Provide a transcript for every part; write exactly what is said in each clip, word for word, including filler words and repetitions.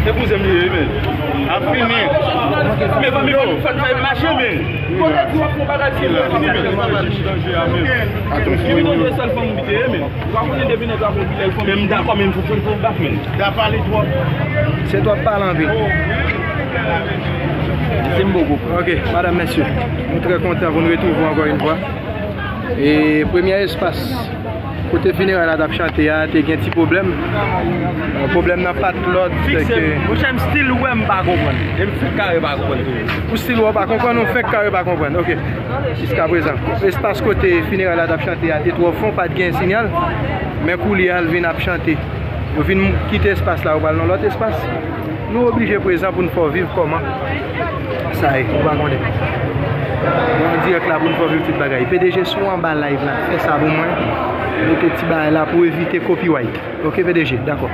Se kouzen m li ye, men. Ap fini. Men, fanmi, fanmi, fò n fè mache, men. Kote di w ap fè bagay, se vre, men. Atansyon. Wi, non, se sèl fanm ou kite, men. Ou pa konnen depi nèg la popilè, fanmi. Men m dakò, men m fò, fò, fò, bat, men. T ap pale twòp. Se twòp pale anpil. Se m bokou. Ok, madam, mesye, nou trè kontan pou nou retwouve w ankò yon fwa. E premyè espas kote fineray la t ap chante a, te gen ti pwoblèm. Bon, pwoblèm nan pa t lòt, se ke... Monchè, m still wè m pa konprann. E m fenk kare pa konprann toujou. Ou still wè w pa konprann, ou fenk kare pa konprann. Ok. Jiskaprezan, espas kote fineray la t ap chante a te twò fon, pa t gen sinyal. Men koulye a, l vin ap chante. Yo vin kite espas la, yo pral nan lòt espas. Nou oblije prezan pou n fè w viv kòman sa ye, ou pa konnen. Nou an dirèk la pou n fè w viv tout bagay. P D G, si w anba live la, fè sa pou mwen. Mete ti bagay la pou evite copyright. Ok, P D G, dakò.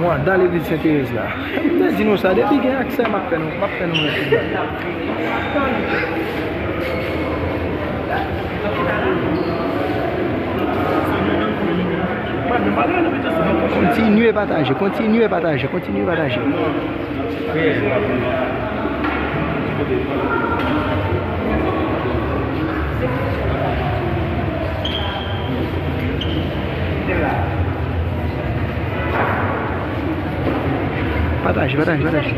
Nou andan legliz Sen Terèz la. M te di nou sa, depi gen aksè, m ap fè nou, m ap fè nou wè tout bagay. Kontinye pataje, kontinye pataje, kontinye pataje. Pataje, pataje, pataje.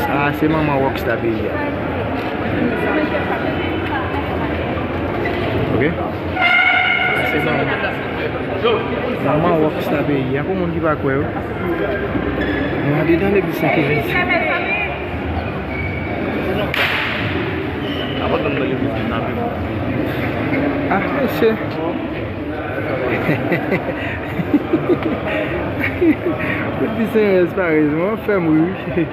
Sa se manman Rockstar peyi a. Ok? Sa se manman, manman Rockstar peyi a. Pou moun ki pa kwè yo. Nou andedan legliz Sen Terèz. Ah, mesye. Pou di Senyè, parèy, mwen fè m ri, wi.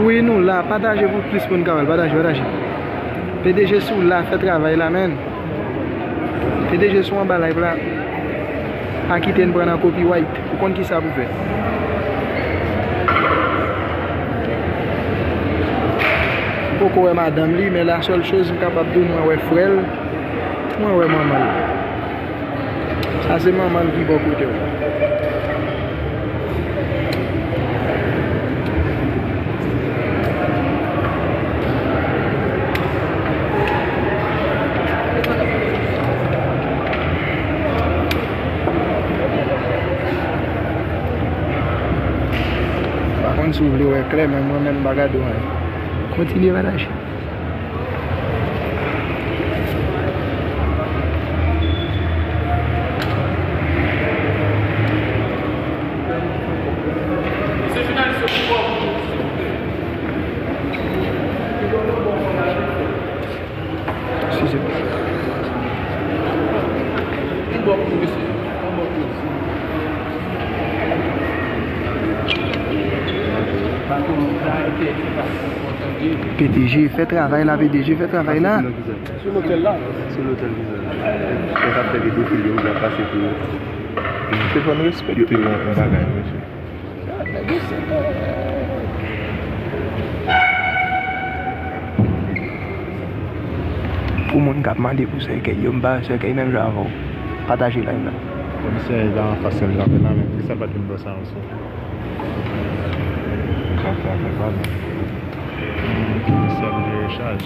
Wi, nou la. Pataje pou plis moun ka wè l. Pataje, pataje. P D G, si w la, fè travay la, menn. P D G, si w anba live la, pa kite n pran nan copyright. Ou konn kisa pou fè. M poko wè madanm li, men la sèl choz m kapab di w, mwen wè frè l, mwen wè manman l. Sa se manman l ki bò kote w. Pa konn si w vle wè klè, men mwen menm m pa gade w anyen. Kontinye pataje. Eskize m. P D G, fè travay la, P D G, fè travay la. Sou lotèl la. Sou lotèl ki sa? Mwen ka fè de defile, ou ka pase pou yo. Se fò n respekte yon, yon bagay, mesye. Pou moun k ap mande pou sèkèy yo, m pa sèkèy menm jan avè w. Pataje live la. Komisè la anfas, l kanpe la, men kisa l pa t vin bò sa ansanm? Sa fè afè pa bon. Komisè m te rechaj.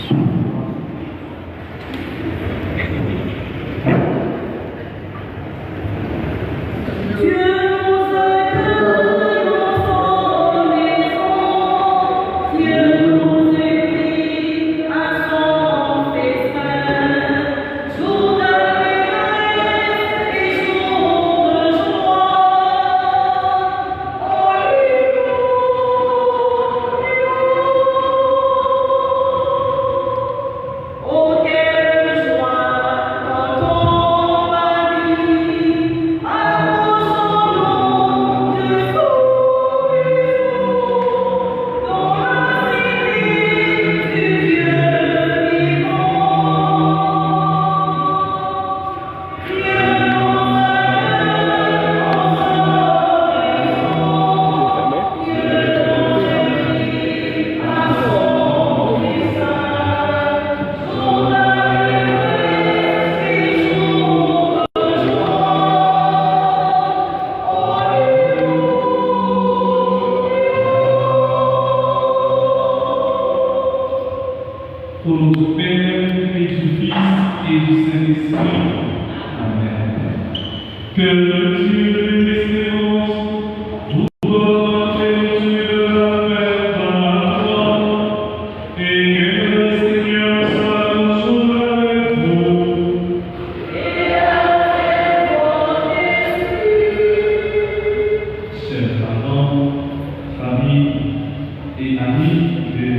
et ami de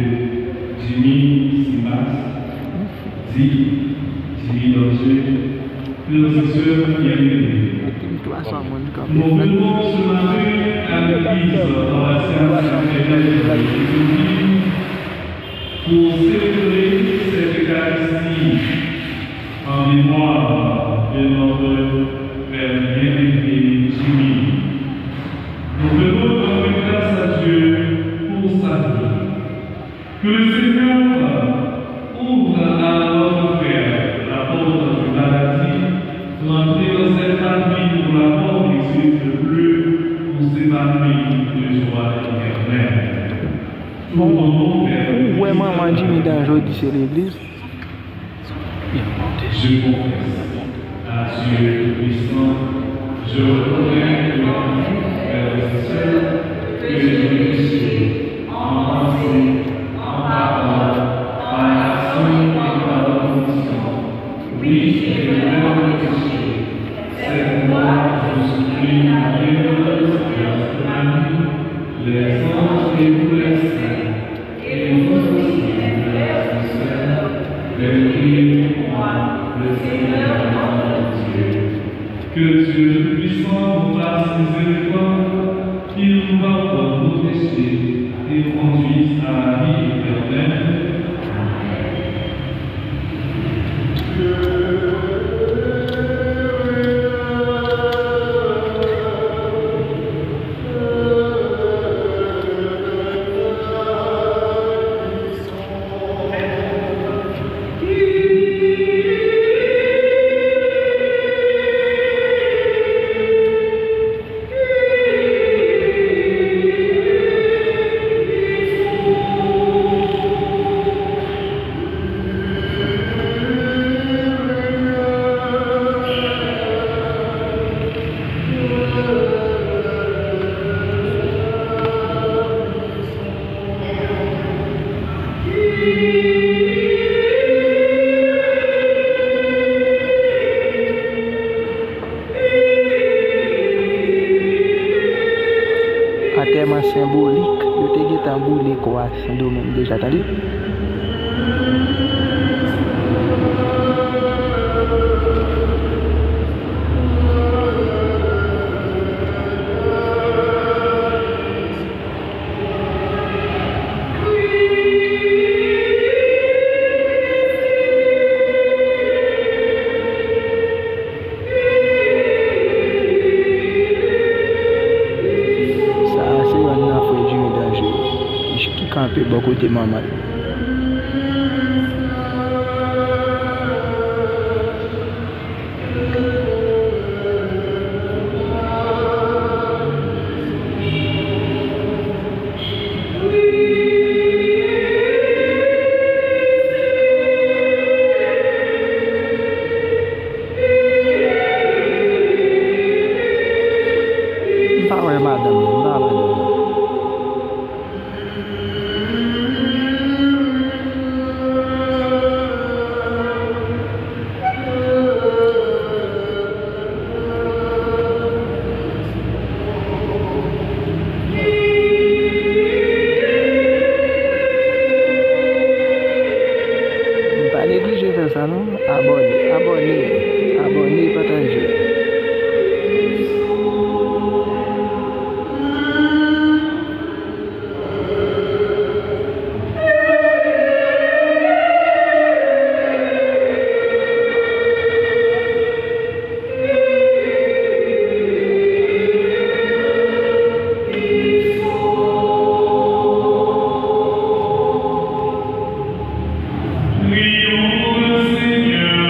Jimmy Simas, dit Jimmy Danger, frères et sœurs bien-aimés. Nous venons ce matin à l'église paroissiale Saint-Bernard de Jésus pour célébrer cette Eucharistie en mémoire de notre frère bien-aimé Jimmy. Nous venons rendre grâce à Dieu pour sa vie. Que le Seigneur ouvre à notre frère la porte du paradis, rentrer dans cette patrie où la mort n'existe plus, pour s'épanouir de joie éternelle. Tournons vers le Christ. Ou wè manman Jimmy Danger di se legliz. Je confesse à Dieu Tout-Puissant, je reconnais devant vous, frères et sœurs, que j'ai péché en pensée, en parole, par action et par omission. Oui, j'ai fait de péché. C'est pourquoi je supplie la bienveillance de Marie, les anges et vous les saints, et vous aussi, frères et sœurs, priez pour moi le Seigneur notre Dieu. Que Dieu Tout-Puissant vous fasse miséricorde, qu'il vous pardonne vos péchés et vous conduise à la vie éternelle. Amen. Antèman senbolik, yo te gentan boule kò a Sendomeng deja, tande. Sa a se yonn nan frè Jimmy Danger ki kanpe bò kote manman l. M pa wè madanm nan, m pa wè madanm nan. Pa neglije fè sa non. Abòne, abòne, abòne, pataje. Prions le Seigneur.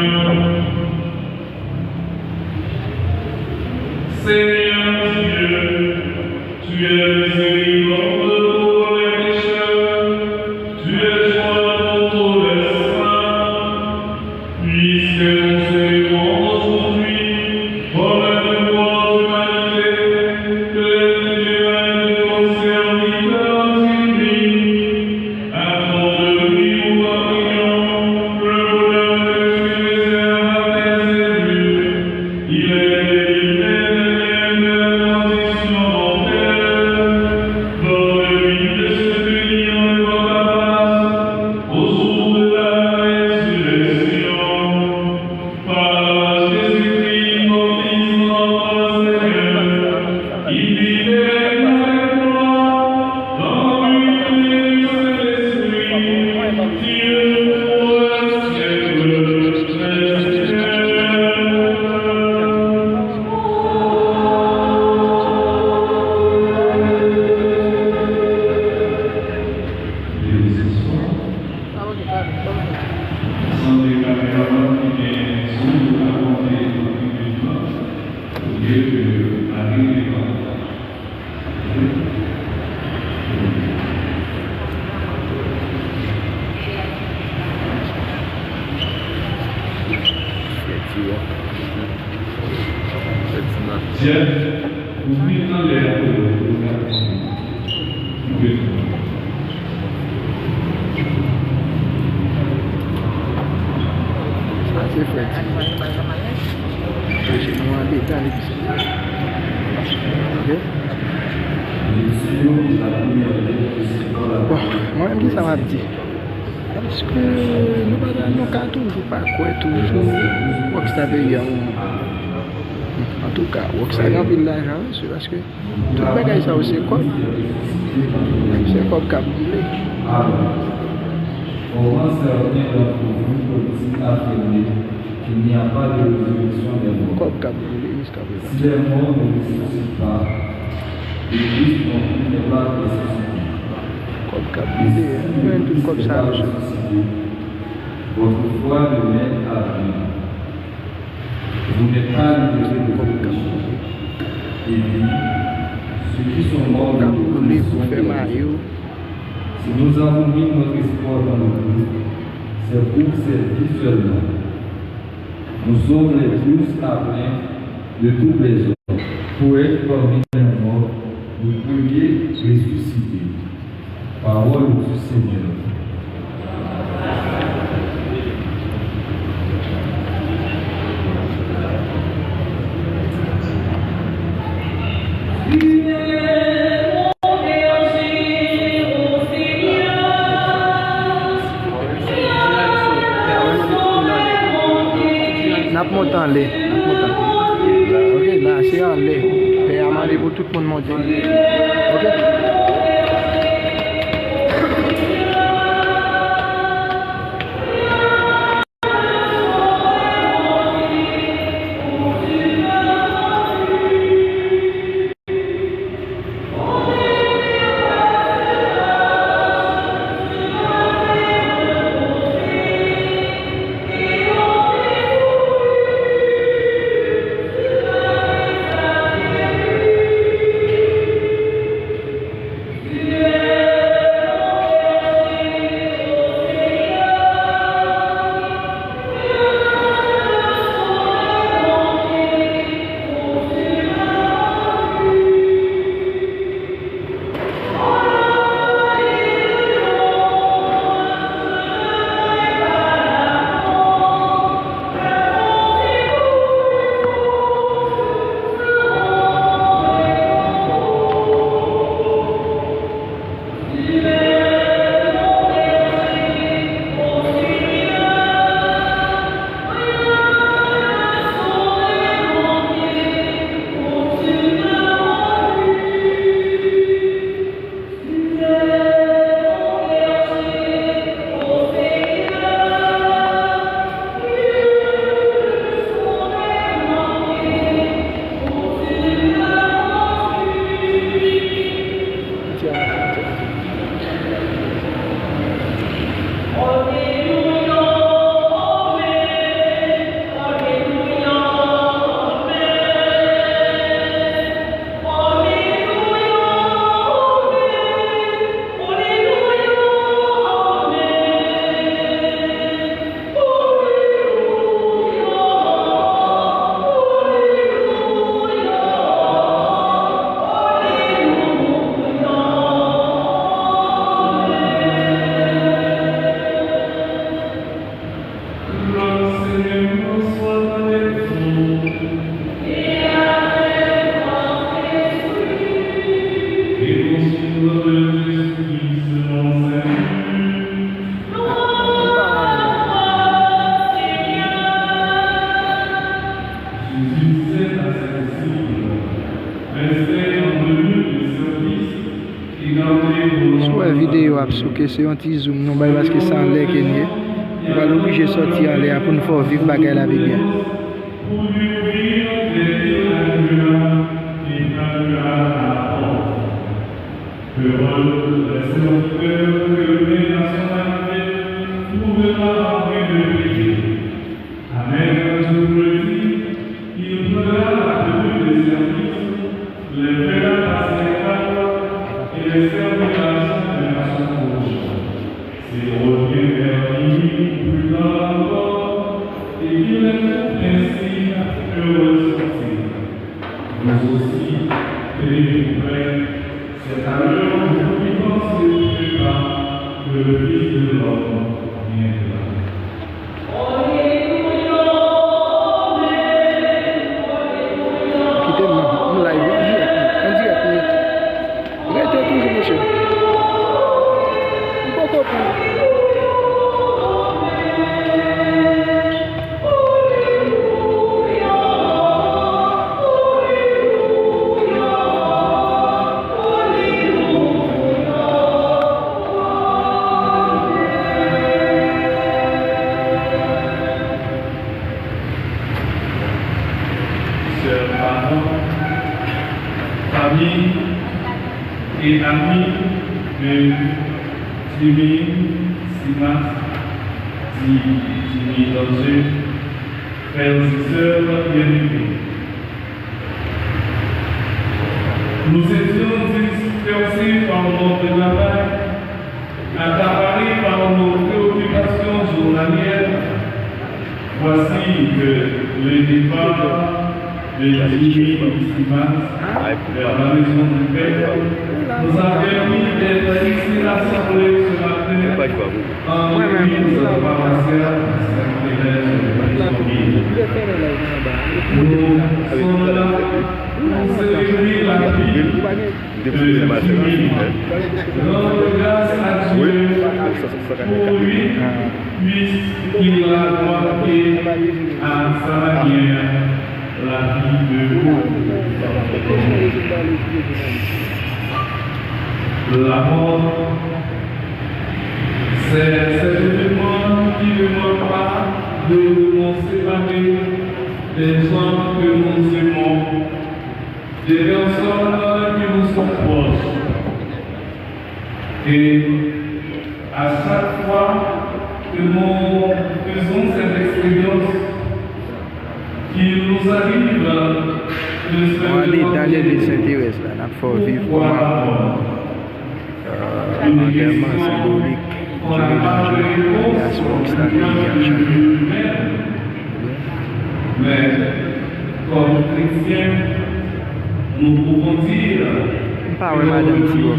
Seigneur Dieu, tu es miséricorde pour les pécheurs, tu es joie pour tous les saints. Puisque nous célébrons aujourd'hui, comme le devoir d'humanité, plénitude de ton serviteur divin, accorde-lui, nous t'en prions, le bonheur que tu réserves à tes élus. Il est délivré des liens de la condition mortelle, donne Jeff, ou vin anlè a pou yo, pou yo ka konprann. Sa se frè Ti. Chache nou andedan li. Ok. Bon, mwen menm ki sa m ap di? Èske nou pa ta, nou ka toujou pa kwè toujou Rockstar peyi a yon. Antouka, Rockstar gen anpil lajan, wi, se paske tout bagay sa yo se kòb. Se kòb k ap boule. Alors, comment certains d'entre vous peuvent-ils affirmer qu'il n'y a pas de résurrection des morts? Kòb k ap boule jiskaprezan. Si les morts ne ressuscitent pas, le Christ non plus n'est pas ressuscité. Kòb k ap boule, hein. Mwen tout kòb sa yo. Votre foi ne mène à rien. Vous n'êtes pas libérés de vos péchés. Et puis, ceux qui sont morts dans le Christ sont perdus. Si nous avons mis notre espoir dans le Christ, c'est pour cette vie seulement. Nous sommes les plus à plaindre de toutes les autres. Pour être parmi les morts, le premier ressuscité. Parole du Seigneur. N ap monte anlè. N ap monte anlè. Ok, la, se anlè. Pè a mande pou tout moun monte. Ok? Si w wè videyo ap souke, se yon ti zoom nou bay paske se anlè ke n ye. Nou pral oblije sòti anlè a pou n fè w viv bagay la pi byen. Heureux les serviteurs que le Père à son arrivée trouvera en train de prier. Amen, je vous le dis, il prendra la tenue de service, les verra passer par Servir la sainte nation prochaine, c'est revenir vers lui plus tard encore, et qu'il est ainsi heureux sortir. Vous aussi, tenez-vous prêts, c'est à l'heure où vous qui pensez plus bas que le Fils de l'homme viendra. Kite m nan, m live, an dirèk, an dirèk, wi. Rete toujou, monchè. M poko pran. Sè, paran, fanmi e ami de Jimmy Simas, di Jimmy Danger, frères et sœurs bien-aimés. Nous étions dispersés par notre travail, accaparés par nos préoccupations journalières. Voici que le départ de Jimmy Simas vers la maison du Père nous a permis d'être ici rassemblés ce matin en l'église paroissiale Sainte-Thérèse de Pétionville. Nous sommes là pour célébrer la vie de Jimmy. Rendre grâce à Dieu pour lui, puisqu'il a marqué à sa manière la vie de beaucoup. La mort, c'est cet événement qui ne manque pas de nous séparer des gens que nous aimons, des personnes qui nous sont proches. Et à chaque fois que nous faisons cette expérience, qu'il nous arrive de se demander pourquoi la mort. Une question qu'on n'a pas de réponse. Mais, comme chrétiens, nous pouvons dire que notre vie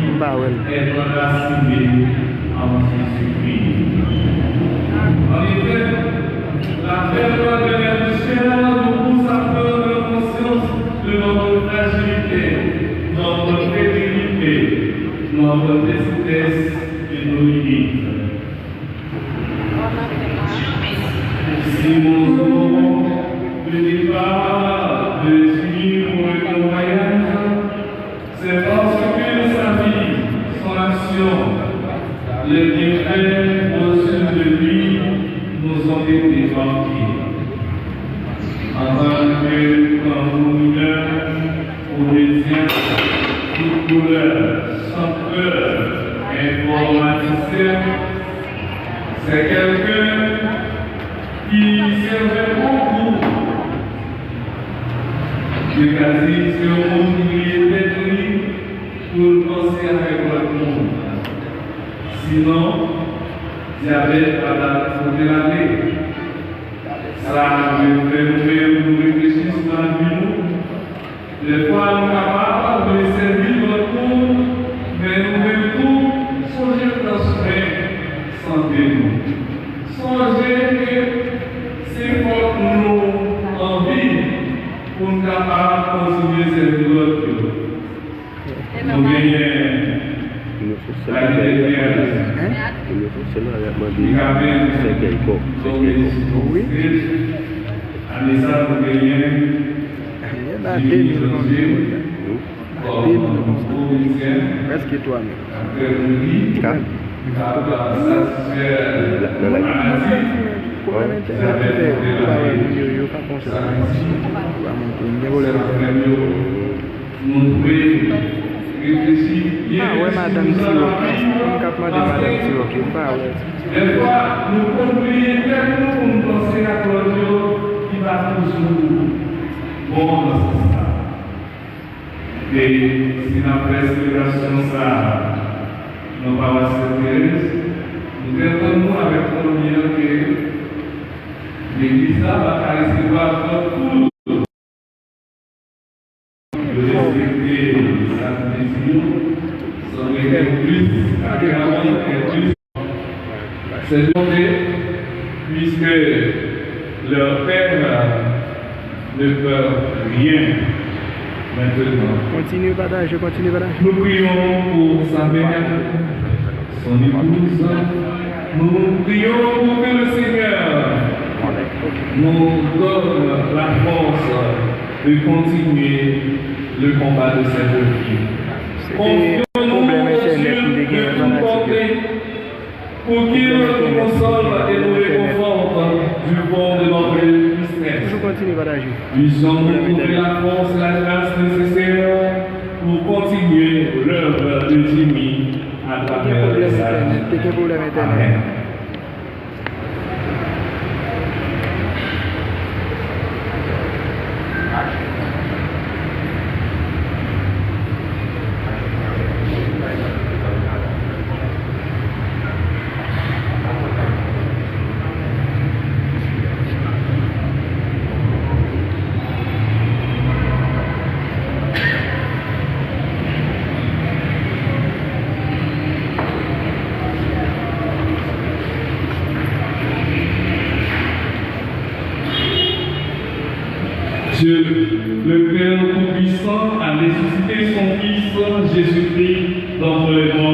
est enracinée en Jésus-Christ. En effet, la perte de l'être cher nous pousse à prendre conscience de notre fragilité, notre fébrilité, notre détresse et nos limites. Si nous aurons le départ de Jimmy pour le grand voyage, c'est parce que sa vie, son action, les bienfaits reçus de lui nous ont été marqués. En tant que tamboureur, comédien, footballeur, chanteur, informaticien, c'est quelqu'un qui servait beaucoup de kadi se yon moun ki bliye tèt li pou l panse avèk lòt moun. Sinon, dyabèt pa t ap pote l ale. Sa dwe fè nou menm nou reflechi sou lavi nou. Dèfwa, nou kapab vle sèvi lòt moun, men nou menm tou, sonje pran swen sante nou. Sonje ke se fòk nou anvi pou n kapab kontinye sèvi lòt yo. Nou genyen Inyosan sèlman lè y ap mande, Inyosan sèlman lè y ap mande sèkèy kò, sèkèy kò. Wi. Ane sa nou genyen Jimmy Danger kòm komedyen, aktè komedi, k ap satisfè fanatik, dyabèt pote l ale. Sa k fè m yo Nou dwe reflechi byen sou lavi, paske dèfwa nou konn bliye tèt nou pou n panse ak lòt yo ki pa toujou bon nan sans sa. E si n ap fè selebrasyon sa a Cette bonté, puisque leur père ne peut rien maintenant. Continue à partager, continue à partager. Nous prions pour sa mère, son épouse. Nous prions pour que le Seigneur nous donne la force de continuer le combat de cette vie. Confions-nous au Dieu de toute bonté pour qu'il nous console et nous réconforte du fond de notre tristesse. Puissions-nous trouver la force et la grâce nécessaires pour continuer l'œuvre de Jimmy à travers les âges. Amen. Dieu, le Père Tout-Puissant, a ressuscité son Fils Jésus-Christ d'entre les morts.